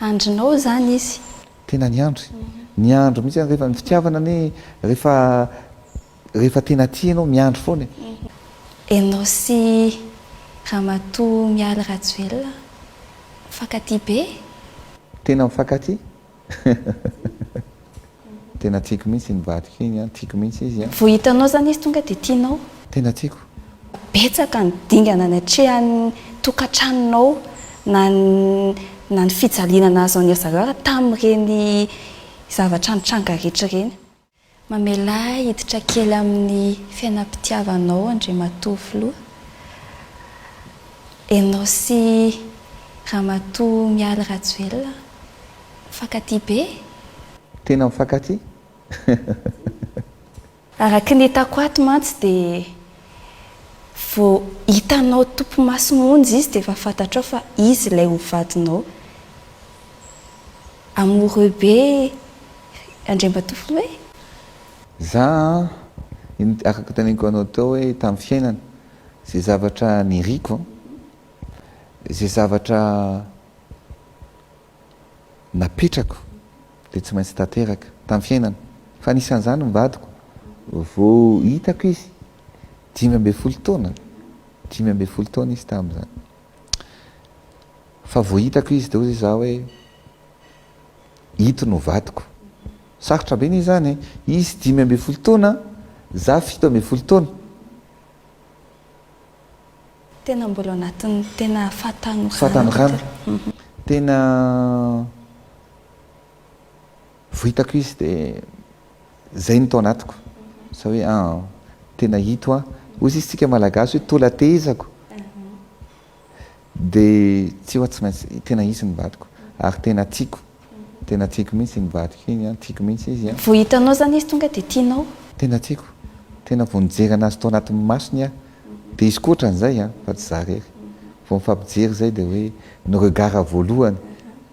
Andrinao izany izy. Tena niandry. Niandry mihitsy aho rehefa ny fitiavana anie rehefa rehefa tena tia ianao miandry foana e. Ianao sy Ramatoa Mialy Rajoelina mifankatia be e? Tena mifankatia? Tena tiako mihitsy iny vadiko iny an, tiako mihitsy izy an. Vao hitanao izany izy tonga dia tianao? Tena tiako. Betsaka ny dingana natrehan'ny tokantranonao na ny na ny fijaliana nahazo an'i ry zareo ary tamin'ireny zavatra nitranga rehetra ireny. Mamelà ahy hiditra kely amin'ny fiainam-pitiavanao Andriamatoa Filoha. Ianao sy Ramatoa Mialy Rajoelina mifankatia be e? Tena mifankatia? Araka ny hitako ato mantsy dia vao hitanao topimaso monja izy dia efa fantatrao fa izy ilay ho vadinao. Amoureux be Andriamatoa Filoha e! Za an, araka teneniko anao teo hoe tamin'ny fiainana, izay zavatra niriko an, izay zavatra napetrako dia tsy maintsy tanteraka tamin'ny fiainana fa anisan'izany ny vadiko vao hitako izy 15 taona, 15 taona izy tamin'izany fa vao hitako izy dia hoy izy za hoe ito no vadiko, sarotra be anie izany e, izy 15 taona za 17 taona. Tena mbola ao anatin'ny tena fahatanorana. Fahatanorana. Tena vao hitako izy dia zay no tao anatiko. Za hoe an, tena ito an. Hoy izy tsika malagasy hoe tola-tehezako. Dia tsy hoa tsy maintsy, tena izy no vadiko. Ary tena tiako. Tena tiako mihitsy iny vadiko iny an, tiako mihitsy izy an. Vao hitanao zany izy tonga dia tianao? Tena tiako. Tena vao nijery anazy tao anatin'ny masony aho dia izy koa ohatran'izay an, fa tsy za irery. Vao mifampijery izay dia hoe ny regard voalohany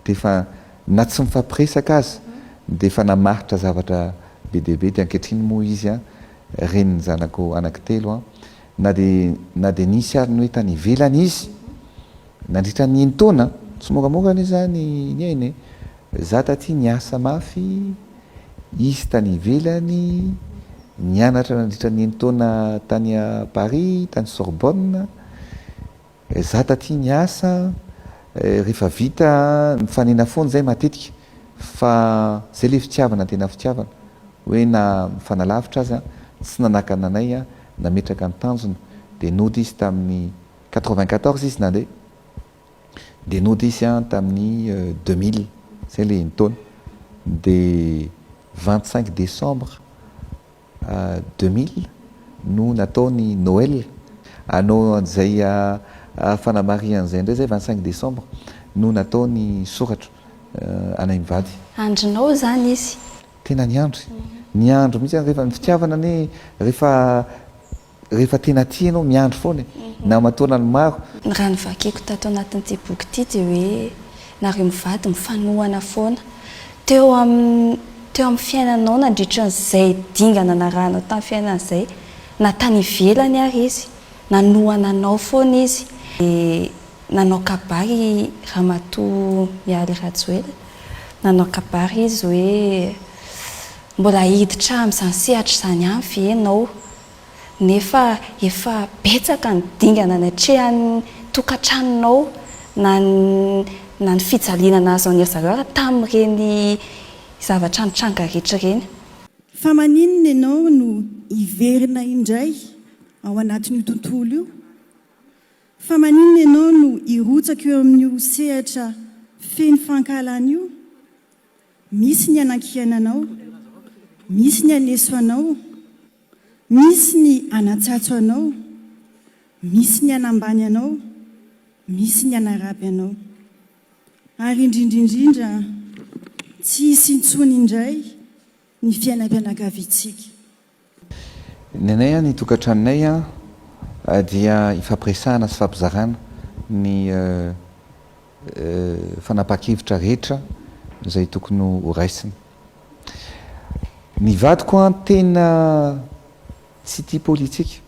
dia efa na tsy mifampiresaka aza dia efa namaritra zavatra be dia be. Dia ankehitriny moa izy an, renin'ny zanako anankitelo an, na dia na dia nisy ary ny hoe tany ivelany izy Nandritra ny enin-taona, tsy moramora anie izany ny aina e! Za taty niasa mafy, izy tany ivelany, nianatra nandritra ny enin-taona tany Paris, tany Sorbonne, za taty niasa, rehefa vita, mifanena foana zay matetika, fa zay le fitiavana tena fitiavana, hoe na mifanalavitra aza, tsy nanakana anay nametraka ny tanjona, dia nody izy tamin'ny 94 izy nandeha dia nody izy an tamin'ny 2000 zay le enin-taona dia 25 décembre 2000 no natao ny Noël hanao an'izay fanamarihana izay indray zay 25 décembre no natao ny soratra anay mivady. Andrinao izany izy. Tena niandry. Niandry mihitsy aho rehefa ny fitiavana anie rehefa Rehefa tena tia ianao miandry foana e! Na aman-taonany maro. Ny raha novakiako tato anatin'ity boky ity dia hoe nareo mivady mifanohana foana. Teo amin'ny teo amin'ny fiainanao nandritra an'izay dingana narahanao tamin'ny fiainana izay, na tany ivelany ary izy, nanohana anao foana izy. Dia nanao kabary i Ramatoa Mialy Rajoelina, nanao kabary izy hoe mbola hiditra amin'izany sehatra izany ihany ve ianao? Nefa efa betsaka ny dingana natrehan'ny tokantranonao na ny na ny fijaliana nahazo an'iry zareo ary tamin'ireny zavatra nitranga rehetra ireny. Fa maninona ianao no hiverina indray ao anatin'io tontolo io? Fa maninona ianao no hirotsaka eo amin'io sehatra feno fankahalana io? Misy ny hanankiana anao, misy ny haneso anao, misy ny hanatsatso anao, misy ny hanambany anao, misy ny hanaraby anao. Ary indrindra indrindra, tsy hisy intsony indray ny fiainam-pianakaviantsika. Ny anay ny tokantranonay dia ifampiresahana sy ifampizarana ny fanapahan-kevitra rehetra izay tokony ho raisina. Ny vadiko tena tsy tia politika.